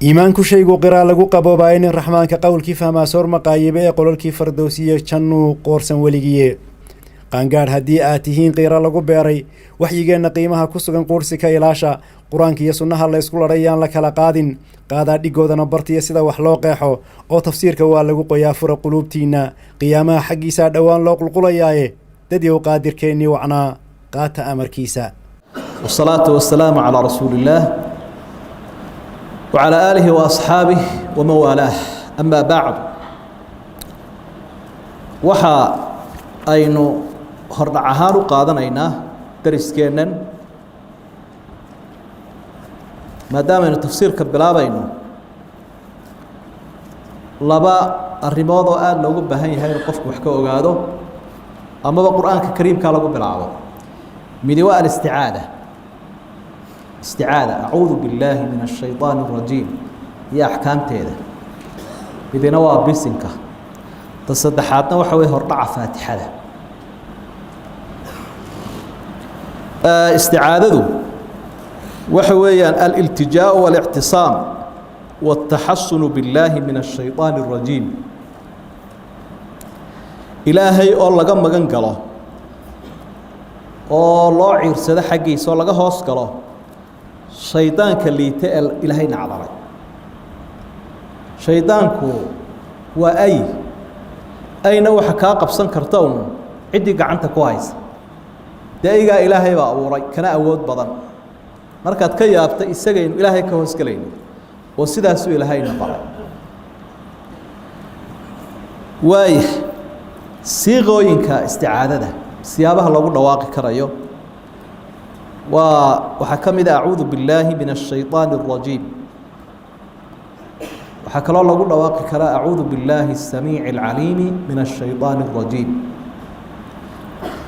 Iimaanku shaygu qiraa lagu qaboobaaya, nin Raxmaanka qowlkii fahmaa soor maqaayibe ee qololkii Fardowsiiyo jannuu qoorsan weligiye. Qaangaadh haddii aad tihiin, qiiro lagu beeray waxyigeenna qiimaha ku sugan quursi ka ilaasha. Qur-aanka iyo sunnaha laysku ladhay yaan la kala qaadin, qaadaa dhigoodana bartiya sida wax loo qeexo oo tafsiirka waa lagu qoyaa. Fura quluubtiinna, qiyaamaha xaggiisaa dhowaan loo qulqulayaaye. Dadyow, Qaadirkeennii wacnaa qaata amarkiisa. والصلاة والسلام على رسول الله وعلى آله وأصحابه ومن والاه، أما بعد. Waxa aynu hordhac ahaan u qaadanaynaa dariskeennan, maadaama tafsiirka bilaabayno, laba arrimood oo aada loogu baahan yahay inuu qofku wax ka ogaado amaba Qur-aanka Kariimka lagu bilaabo. Midi waa alisticaada, isticaada أعوذ بالله من الشhayطaan الrajiim iyo axkaamteeda. Midina waa bisinka. Ta saddexaadna waxa wey hordhaca Faatixada. Isticaadadu waxa weeyaan aliltijaaء والاctisaam والtaxasun biاllaahi min الshayطaan الrajiim, Ilaahay oo laga magan galo oo loo ciirsado xaggiisa oo laga hoos galo shaydaanka liita ee Ilaahay nacdalay. Shaydaanku waa ay ayna waxa kaa qabsan karta un ciddii gacanta ku haysa. Dee aygaa Ilaahay baa abuuray, kana awood badan. Markaad ka yaabta, isagaynu Ilaahay ka hoosgelayno oo sidaasuu Ilaahayna baray. Waaya siiqooyinka isticaadada, siyaabaha loogu dhawaaqi karayo waa waxaa ka mid a أعوذ بالله من الشhayطaan الrajiim. Waxaa kaloo lagu dhawaaqi karaa أعوذ بالله السميع العليم من الشhayطaan الrajiim,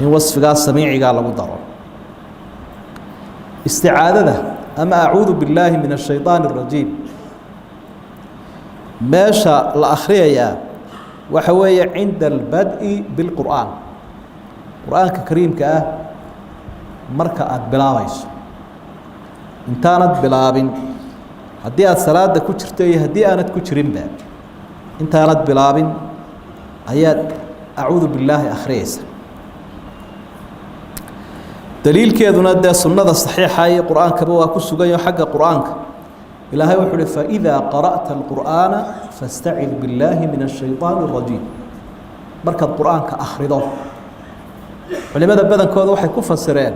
in wasfigaa samiicigaa lagu daro isticaadada ama أعوذ بالله من الشhayطaan الrajiim. Meesha la akhriyayaa waxa weeye cinda albad'i biاlqur'aan, Qur-aanka Kariimka ah marka aada bilaabayso. Intaanad bilaabin, haddii aada salaada ku jirto iyo haddii aanad ku jirinba, intaanad bilaabin ayaad أعوذ بالله akhriyeysa. Daliilkeeduna dee sunnada saxiixa iyo Qur-aankaba waa ku suganyaho. Xagga Qur-aanka Ilaahay wuxuu uhi: فإذا قرأت القرآن فاستعذ بالله من الشhayطaan الrajiim. Markaad Qur-aanka akhrido, culimada badankooda waxay ku fasireen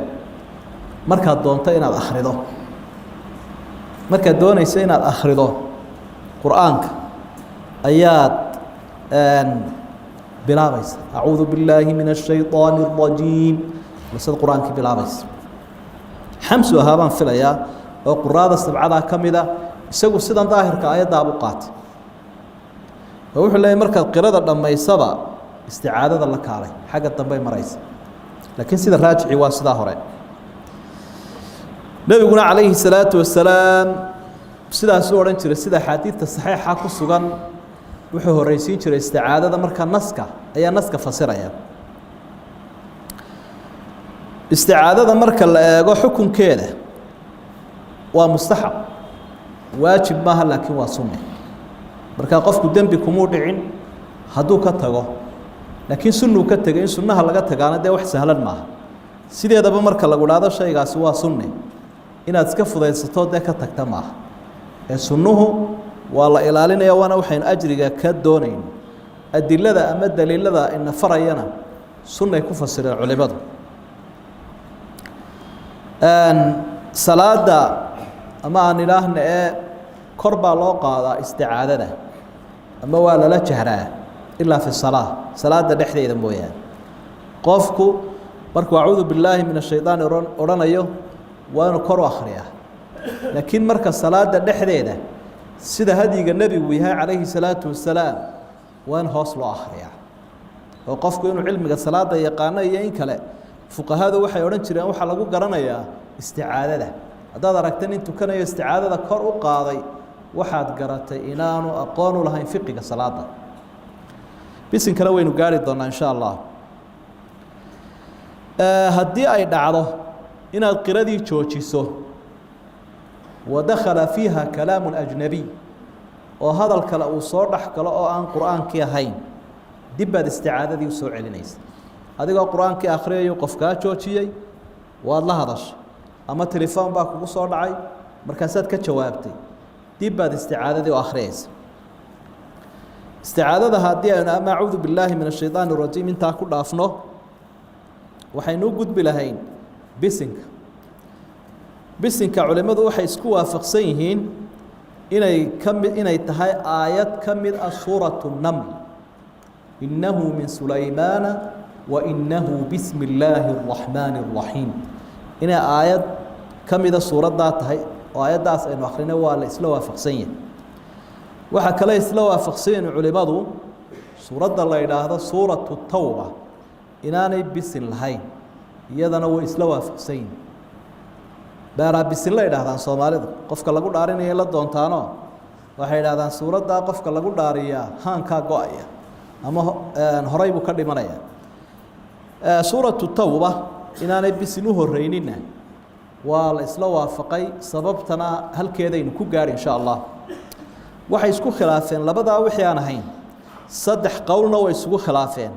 markaad doonto inaad akhrido. Markaad doonayso inaad akhrido Qur-aanka ayaad bilaabaysa أعوذ بالله من الشhayطaan الrajiim, lasad Qur-aankii bilaabaysa. Xamsu ahaa baan filayaa oo quraada sabcadaa ka mida, isagu sidan daahirka aayadaabu qaatay oo wuxuu leeyay markaad qirada dhammaysaba isticaadada la kaalay, xagga dambey maraysa. Laakiin sida raajici waa sidaa hore. Nebiguna calayhi salaatu wasalaam sidaasuu odhan jiray, sida axaadiidta saxiixa ku sugan. Wuxuu horreysiin jiray isticaadada, marka naska ayaa naska fasiraya. Isticaadada marka la eego xukunkeeda waa mustaxab, waajib maaha, laakiin waa sunne. Markaa qofku dembi kumuu dhicin hadduu ka tago, laakiin sunnuu ka tegay. In sunnaha laga tagaana dee wax sahlan maaha. Sideedaba marka lagu dhahdo shaygaasi waa sunne, inaad iska fudaysato dee ka tagta maaha. Ee sunnuhu waa la ilaalinaya, waana waxaynu ajriga ka doonayno. Adilada ama daliilada ina farayana sunnay ku fasireen culimadu. Salaada ama aan idhaahna ee kor baa loo qaadaa isticaadada ama waa lala jahraa, ilaa fi salaa, salaada dhexdeeda mooyaane. Qofku markuu أعوذ بالله من الشhayطaan odhanayo waa inuu kor u akhriyaa, laakiin marka salaada dhexdeeda, sida hadyiga Nebigu yahay calayhi salaatu wasalaam, waa in hoos loo akhriyaa. Oo qofku inuu cilmiga salaada yaqaano iyo in kale, fuqahadu waxay odhan jireen waxaa lagu garanayaa isticaadada. Haddaad aragta nin tukanayo isticaadada kor u qaaday, waxaad garatay inaanu aqoon u lahayn fiqiga salaada. Bisinkana waynu gaari doonaa insha Allah. Haddii ay dhacdo inaad qiradii joojiso. Wa dakhala fiiha kalaamu ajnabiy, oo hadal kale uu soo dhex galo oo aan qur-aankii ahayn, dib baad isticaadadii usoo celinaysa. Adigoo qur-aankii akhriyayo qof kaa joojiyey, waad la hadashay, ama telefoon baa kugu soo dhacay, markaasaad ka jawaabtay, dib baad isticaadadii u akhriyaysa. Isticaadada haddii aynu ama acuudu billaahi min ashaydaani arajiim intaa ku dhaafno, waxaynu u gudbi lahayn bisinka. Bisinka culimmadu waxay isku waafaqsan yihiin inay ka mid inay tahay aayad ka mid ah suuratu naml, innahu min sulaymaana wa innahu bismi illaahi araxmaani araxiim, inay aayad ka mida suuraddaa tahay oo aayaddaas aynu akrinay, waa la isla waafaqsan yahay. Waxaa kale isla waafaqsan yihiin culimadu suuradda la idhaahdo suuratu tawba inaanay bisin lahayn, iyadana way isla waafaqsan yihin. Beeraa bisin la idhahdaan soomaalidu, qofka lagu dhaarinaya la doontaano, waxay idhahdaan suuraddaa qofka lagu dhaariyaa haankaa go-aya ama horay buu ka dhimanaya. Suuratu tawba inaanay bisin u horreynina waa la isla waafaqay, sababtana halkeedaynu ku gaadhi insha allah. Waxay isku khilaafeen labadaa wixii aan ahayn, saddex qowlna way isugu khilaafeen.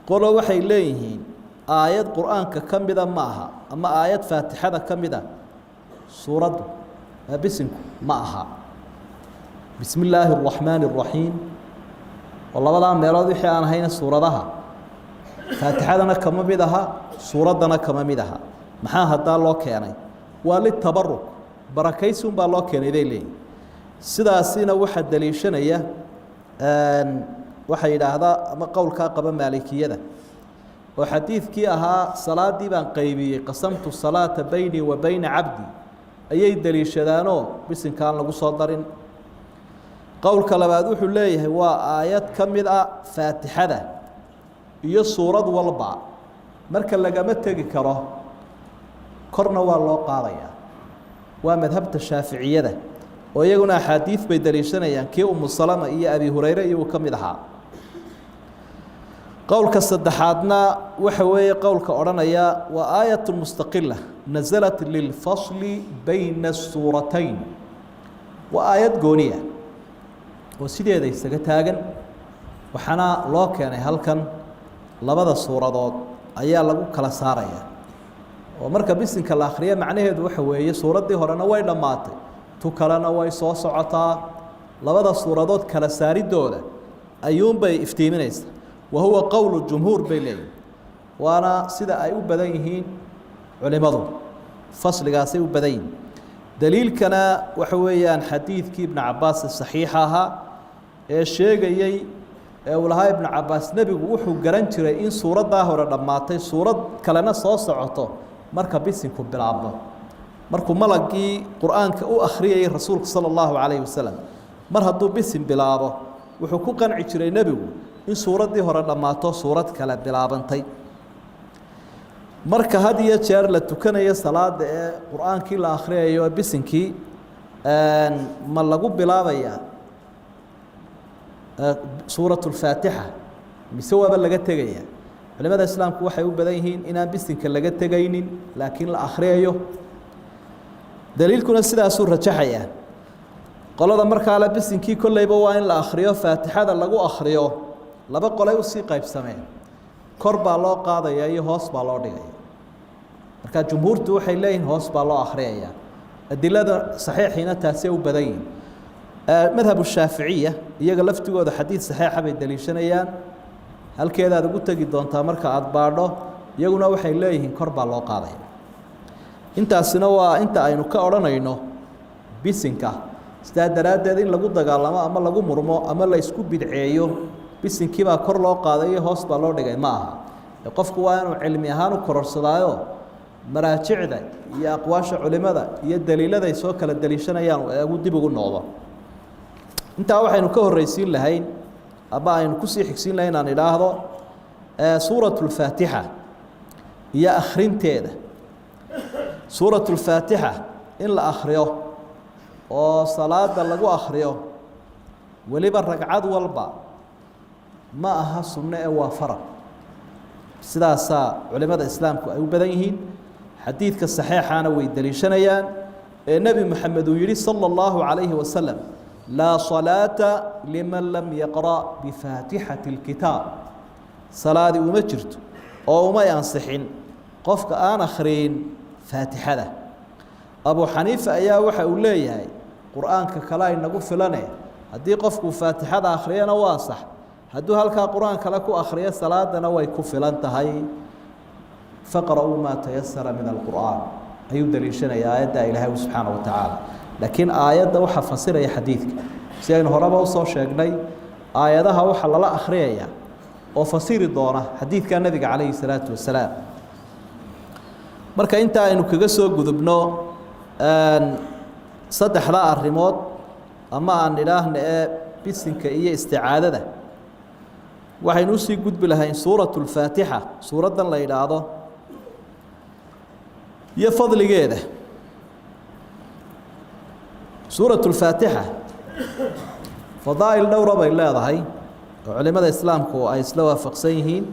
Qolo waxay leeyihiin aayad qur-aanka ka mida ma aha, ama aayad faatixada ka mida suuraddu bisinku ma aha, bismi illaahi araxmaani araxiim, oo labadaa meelood wixii aan ahayna suuradaha faatixadana kama mid aha, suuraddana kama mid aha. Maxaa haddaa loo keenay? Waa litabaruk, barakaysi unbaa loo keenay bay leeyihin. Sidaasina waxaa daliishanaya, waxay yidhaahdaa ama qowlkaa qaba maalikiyada, oo xadiidkii ahaa salaadii baan qaybiyey, qasamtu salaata beynii wa beyna cabdi, ayay daliishadaanoo bisinkaan lagu soo darin. Qowlka labaad wuxuu leeyahay waa aayad ka mid ah faatixada iyo suurad walba, marka lagama tegi karo, korna waa loo qaadayaa. Waa madhabta shaaficiyada, oo iyaguna axaadiid bay daliishanayaan, kii Umu Salama iyo Abi Hureyre iyuu ka mid ahaa. Qowlka saddexaadna waxa weeye qowlka odhanaya waa aayat mustaqila nasalat lilfasli bayna asuuratayn, waa aayad gooniya oo sideeda isaga taagan, waxaana loo keenay halkan labada suuradood ayaa lagu kala saaraya. Oo marka bisinka la akhriyo macnaheedu waxa weeye suuraddii horena way dhammaatay, tu kalena way soo socotaa, labada suuradood kala saaridooda ayuunbay iftiiminaysaa. Wa huwa qowlu jumhuur bay leeyihin, waana sida ay u badan yihiin culimadu, fasligaasay u badan yihiin. Daliilkana waxa weeyaan xadiidkii Ibnu Cabaas saxiixa ahaa ee sheegayey, ee uu lahaa Ibnu Cabaas, nebigu wuxuu garan jiray in suuraddaa hore dhammaatay, suurad kalena soo socoto, marka bisinku bilaabmo, markuu malagii qur-aanka u akhriyayay rasuulka sala allahu calayhi wasalam, mar hadduu bisin bilaabo wuxuu ku qanci jiray nebigu in suuraddii hore dhammaato, suurad kale bilaabantay. Marka had iyo jeer la tukanayo salaada ee qur-aankii la akhriyayo, bisinkii ma lagu bilaabayaa suurat lfaatixa mise waaba laga tegaya? Culimada islaamku waxay u badan yihiin inaan bisinka laga tegaynin, laakiin la akhriyayo. Daliilkuna sidaasuu rajaxayaa. Qolada markaa le bisinkii kolleyba waa in la akhriyo, faatixada lagu akhriyo, laba qolay usii qaybsameen: kor baa loo qaadaya iyo hoos baa loo dhigaya. Marka jumhuurtu waxay leeyihiin hoos baa loo akhriyaya, adilada saxiixiina taasay u badan yihiin. Madhab shaaficiya iyaga laftigooda xadiid saxiixa bay daliishanayaan, halkeedaad ugu tegi doontaa marka aada baadho. Iyaguna waxay leeyihiin kor baa loo qaadaya. Intaasina waa inta aynu ka odhanayno bisinka. Sidaa daraaddeed in lagu dagaalamo ama lagu murmo ama la isku bidceeyo bisinkiibaa kor loo qaaday iyo hoos baa loo dhigay ma aha. Qofku waa inuu cilmi ahaan u kororsadaayo, maraajicda iyo aqwaasha culimada iyo daliiladay soo kala daliishanayaan eegu dib ugu noqdo. Intaa waxaynu ka horreysiin lahayn ama aynu kusii xigsiin lahayn aan idhaahdo suurat lfaatixa iyo akhrinteeda. Suurat lfaatixa in la akhriyo oo salaada lagu akhriyo weliba ragcad walba ma aha sunno ee waa farad. Sidaasaa culimada islaamku ay u badan yihiin, xadiidka saxiixana way daliishanayaan. Ee Nebi Moxamed uu yihi sala allahu calayhi wasalam: laa salaata liman lam yaqra' bifaatixati اlkitaab. Salaadi uma jirto oo umay ansixin qofka aan akhriyin faatixada. Abu Xaniifa ayaa waxa uu leeyahay qur-aanka kale inagu filane, haddii qofkuu faatixada akhriyana waa sax, hadduu halkaa qur-aan kale ku akhriyo salaadana way ku filan tahay. Faqra'uu maa tayasara min alqur'aan ayuu daliishanaya aayadda Ilaahay subxaana wa tacaala. Laakiin aayadda waxaa fasiraya xadiidka. Si aynu horeba usoo sheegnay, aayadaha waxaa lala akhriyaya oo fasiri doona xadiidka Nebiga calayhi salaatu wasalaam. Marka intaa aynu kaga soo gudubno saddexda arrimood, ama aan idhaahna ee bisinka iyo isticaadada, waxaynu usii gudbi lahayn suuratu lfaatixa, suuraddan la yidhaahdo iyo fadligeeda. Suuratu lfaatixa fadaa'il dhowra bay leedahay oo culimada islaamku ay isla waafaqsan yihiin,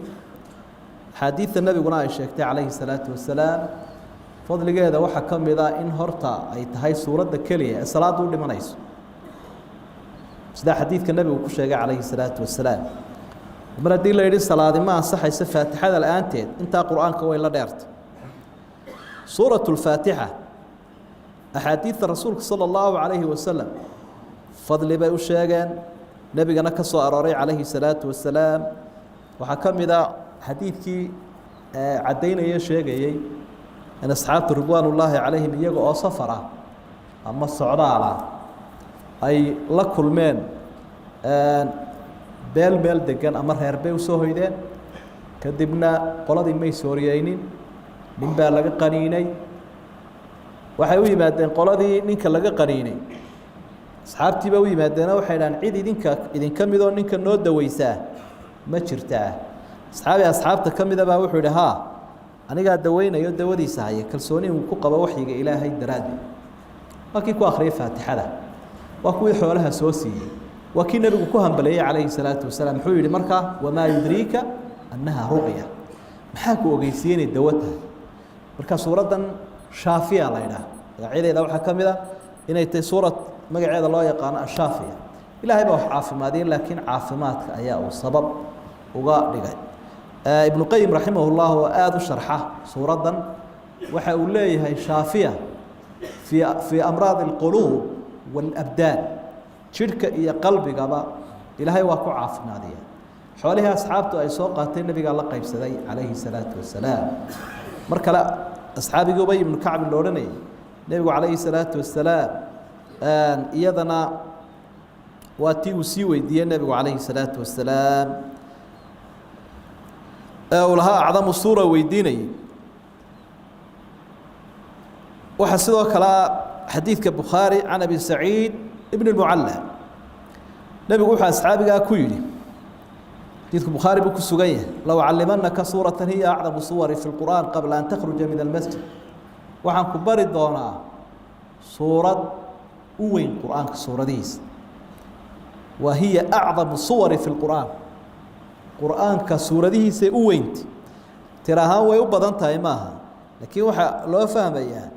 axaadiidta nebiguna ay sheegtay calayhi salaatu wasalaam. Fadligeeda waxaa ka mid ah in horta ay tahay suuradda keliya ee salaadda u dhimanayso, sidaa xadiidka nebigu ku sheegay calayhi salaatu wasalaam. Mar haddii la yidhi salaadi ma ansaxayso faatixada la-aanteed, intaa qur-aanka way la dheertay. Suuratu lfaatixa axaadiidta rasuulka sala allahu calayhi wasalam fadli bay u sheegeen, nebigana ka soo arooray calayhi salaatu wasalaam. Waxaa ka mid a xadiidkii caddaynaya, sheegayey in asxaabtu ridwaanullaahi calayhim iyaga oo safar ah ama socdaal ah ay la kulmeen beel meel degan ama reer bay usoo hoydeen. Kadibna qoladii may sooriyeynin, nin baa laga qaniinay. Waxay u yimaadeen qoladii ninka laga qaniinay, asxaabtii baa u yimaadeeno waxay dhahaan: cid idinka idinka midoo ninka noo daweysaa ma jirtaa? Asxaabi asxaabta ka mida baa wuxuu yidhi: haa, anigaa daweynayo, dawadiisa haya. Kalsooni uu ku qabo waxyiga Ilaahay daraaddeed waa kii ku akhriyay faatixada, waa kuwii xoolaha soo siiyey, waa kii nebigu ku hambaleeyey calayhi salaatu wasalaam. Muxuu yidhi markaa? Wamaa yudriika annaha ruqya, maxaa ku ogeysiiyey inay dawo tahay? Marka suuraddan shaafiya la idhaah, magacyadeeda waxaa ka mid a inay tahay suurad magaceeda loo yaqaano ashaafiya. Ilaahay baa wax caafimaadiyen, laakiin caafimaadka ayaa uu sabab uga dhigay. Ibnu Qayim raximah llah oo aada u sharxa suuraddan waxa uu leeyahay shaafiya fii amraadi alquluub waalabdaan, jidhka iyo qalbigaba Ilaahay waa ku caafimaadiya. Xoolihii asxaabtu ay soo qaateen nebigaa la qaybsaday calayhi salaatu wasalaam. Mar kale asxaabigii Ubay ibnu Kacbi la odhanayay, nebigu calayhi salaatu wasalaam iyadana waa tii uu sii weydiiyey nebigu calayhi salaatu wasalaam ee uu lahaa acdamu suura weydiinayay. Waxaa sidoo kale xadiidka Bukhaari can Abi Saciid ibn اlmucalla, nebigu wuxuu asxaabigaa ku yidhi, xadiidku Bukhaari buu ku sugan yahay: low callimanaka suuratan hiya acdamu suwari fi lqur'aan qabla an takhruja min almasjid, waxaan ku bari doonaa suurad u weyn qur-aanka suuradihiisa. Wa hiya acdamu suwari fi lqur'aan, qur-aanka suuradihiisay u weynta. Tir ahaan way u badan tahay maaha, laakiin waxaa loo fahmayaa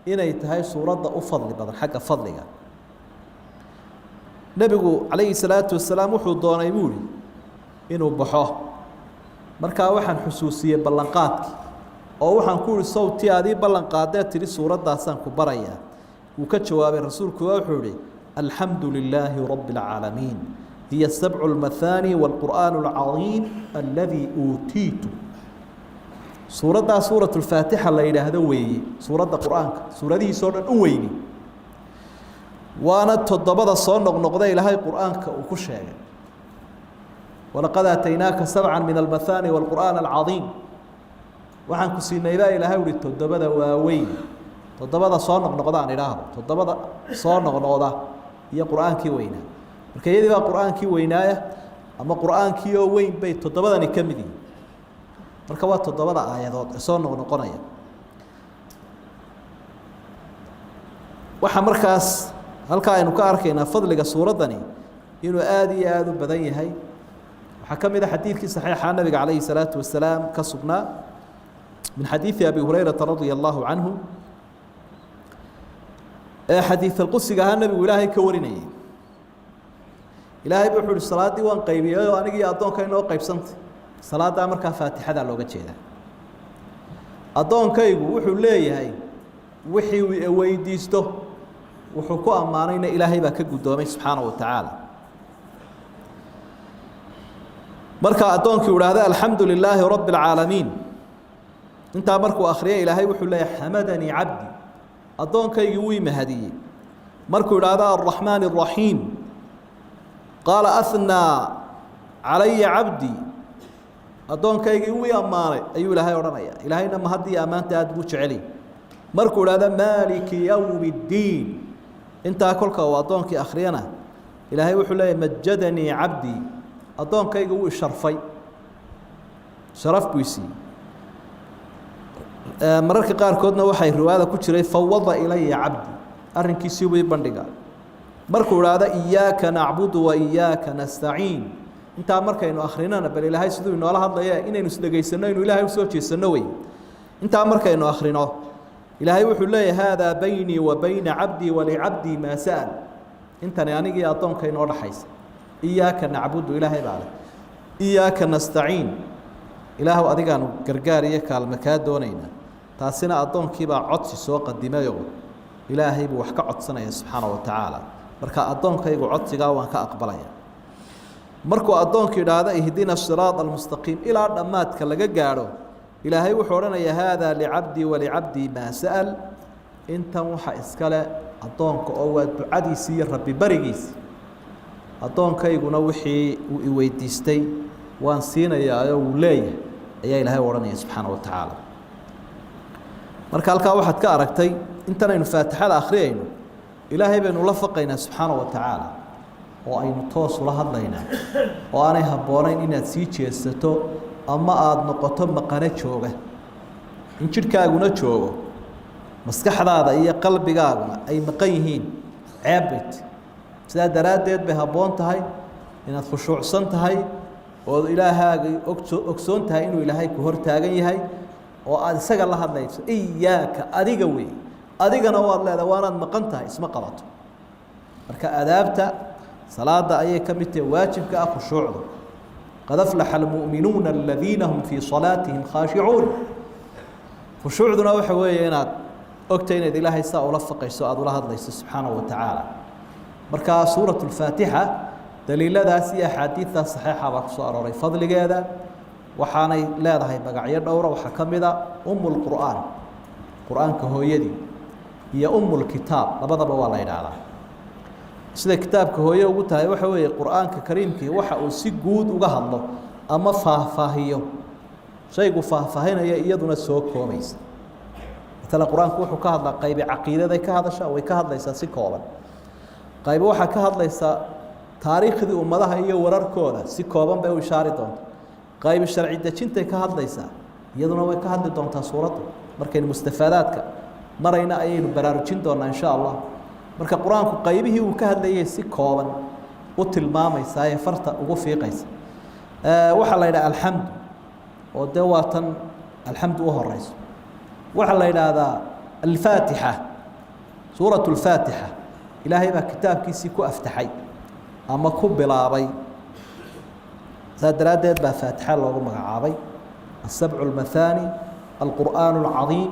inay tahay suuradda u fadli badan xagga fadliga. Nebigu calayhi salaatu wasalaam wuxuu doonay, buu ihi, inuu baxo. Markaa waxaan xusuusiyey ballanqaadkii oo waxaan ku ihi: sawtii adii ballanqaadee tidhi suuraddaasaan ku barayaa? Wuu ka jawaabay rasuulku, wuxuu ihi: alxamdu lilaahi rabbi اlcaalamiin, hiya sabcu اlmahaani wاlqur'aan اlcadiim aladii uutiitu. Suuraddaa suurat lfaatixa la yidhaahdo weeye suuradda qur-aanka suuradihiisoo dhan u weyni, waana toddobada soo noqnoqda Ilaahay qur-aanka uu ku sheegay: walaqad aataynaaka sabca min almahaani wاlqur'aan alcadiim. Waxaan ku siinay baa Ilaahay uhi toddobada waaweyn, toddobada soo noqnoqda aan idhaahdo, toddobada soo noqnoqda iyo qur-aankii weynaa. Marka iyadii baa qur-aankii weynaaya ama qur-aankii oo weyn bay toddobadani ka mid yihiin. Marka waa toddobada aayadood ee soo noqnoqonaya. Waxaa markaas halkaa aynu ka arkaynaa fadliga suuraddani inuu aada iyo aada u badan yahay. Waxaa ka mid a xadiidkii saxiixa nabiga calayhi salaatu wasalaam ka sugnaa min xadiidi Abi Hurayrata radia allahu canhu. Ee xadiisulqudsiga ahaa nebigu ilaahay ka warinayay. Ilaahay wuxuu uhi salaaddii waan qaybiyey oo anigii addoonka inoo qaybsantay. Salaaddaa markaa faatixadaa looga jeedaa. Addoonkaygu wuxuu leeyahay wixii uu weydiisto, wuxuu ku ammaanayna ilaahay baa ka guddoomay subxaana wa tacaala. Marka addoonkii idhaahda alxamdu lilaahi rabbi alcaalamiin, intaa markuu akhriyay ilaahay wuxuu leeyahay xamadanii cabdi, addoonkaygii wuu imahadiyey. Markuu idhaahdo alraxmaan الraxiim, qaala ahnaa calaya cabdii, addoonkaygii wuu i ammaanay ayuu ilaahay odhanaya. Ilaahayna mahadii ammaanta aad buu jeceliy. Markuu idhaahdo maaliki yowmi اddiin, intaa kolka uu addoonkii akhriyana ilaahay wuxuu leeyahy majadanii cabdii, addoonkayga wuu isharfay, sharaf buu isiiyey. Mararka qaarkoodna waxay riwaayada ku jiray fawada ilaya cabdi, arrinkiisii buu i bandhiga. Markuu idhaahdo iyaaka nacbudu wa iyaaka nastaciin, intaa markaynu akrinana bal ilaahay siduu inoola hadlaya inaynu isdhegaysanno, inu ilaahay usoo jeesanno wey. Intaa markaynu akhrino ilaahay wuxuu leeyahay haadaa baynii wa bayna cabdii walicabdii maa sa'al, intani anigii addoonka inoo dhaxaysa. Iyaaka nacbudu ilaahay baa leh, iyaaka nastaciin ilaahu adigaanu gargaar iyo kaalme kaa doonaynaa. Taasina addoonkiibaa codsi soo qadimayoo ilaahay buu wax ka codsanaya subxaana wa tacaala. Marka addoonkaygu codsigaa waan ka aqbalaya. Markuu addoonku idhaahdo ihdina siraada almustaqiim ilaa dhammaadka laga gaadho, ilaahay wuxuu odhanayaa haadaa licabdii walicabdii maa sa'al, intan waxa iskale addoonka oo waa ducadiisii iyo rabbi barigiisi. Addoonkayguna wixii uu iweydiistay waan siinayaa oo wuu leeyahay ayaa ilaahay odhanaya subxaana wa tacaala. Marka halkaa waxaad ka aragtay intan aynu faatixada akhriyayno ilaahay baynu la faqaynaa subxaana wa tacaala oo aynu toos ula hadlaynaa, oo aanay habboonayn inaad sii jeesato ama aada noqoto maqano jooga, in jidhkaaguna joogo maskaxdaada iyo qalbigaaguna ay maqan yihiin ceebbayt. Sidaa daraaddeed bay habboon tahay inaad khushuucsan tahay ood ilaahaaga ogsoon tahay inuu ilaahay ku hor taagan yahay oo aada isaga la hadlayso. Iyaaka adiga wey, adigana waad leedahay waanaad maqan tahay, isma qabato. Marka adaabta salaada ayay ka mid tahay waajibka ah khushuucda. Qad aflaxa almu'minuuna aladiina hum fii salaatihim khaashicuun. Khushuucduna waxa weeye inaad ogtay inaad ilaahay saa ula faqayso, aada ula hadlayso subxaanahu wa tacaala. Marka suurat lfaatixa daliiladaas iyo axaadiidtaas saxiixa baa kusoo arooray fadligeeda, waxaanay leedahay magacyo dhowra. Waxaa ka mid a umu lqur'aan, qur-aanka hooyadii, iyo umulkitaab, labadaba waa la yidhaahdaa. Sida kitaabka hooye ugu tahay waxa weeye qur-aanka kariimkii waxa uu si guud uga hadlo ama faahfaahiyo, shaygu faahfaahinaya iyaduna soo koobaysa. Matala qur-aanku wuxuu ka hadlaa qaybi caqiidaday ka hadashaa, way ka hadlaysaa si kooban. Qaybi waxaa ka hadlaysaa taariikhdii ummadaha iyo wararkooda, si kooban bay u ishaari doontaa. Qaybi sharci dejintay ka hadlaysaa, iyaduna way ka hadli doontaa suuraddu. Markaynu mustafaadaadka marayna ayaynu baraarujin doonaa insha allah. Marka qur-aanku qaybihii uu ka hadlayay si kooban u tilmaamaysaa ee farta ugu fiiqaysa. Waxaa la yidhaha alxamdu, oo dee waa tan alxamdu u horeyso. Waxaa la yidhaahdaa alfaatixa, suuratu lfaatixa. Ilaahay baa kitaabkiisii ku aftaxay ama ku bilaabay, saa daraaddeed baa faatixa loogu magacaabay. Asabcu almathaani, alqur'aan alcadiim,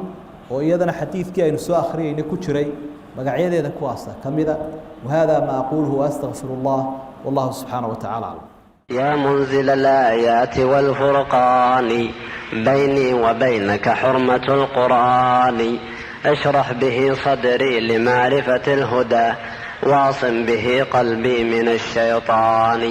oo iyadana xadiidkii aynu soo akhriyayna ku jiray, magacyadeeda kuwaasa ka mida. Wahada ma aquluhu waastaqfir اllah, wallahu subxaanaه wa tacala aclam. يا منزل الآيات والفرقان، بيني وبينك حرمة القرآن. اشرح به صدري لمعرفة الهدى، واعصم به قلبي من الشيطان.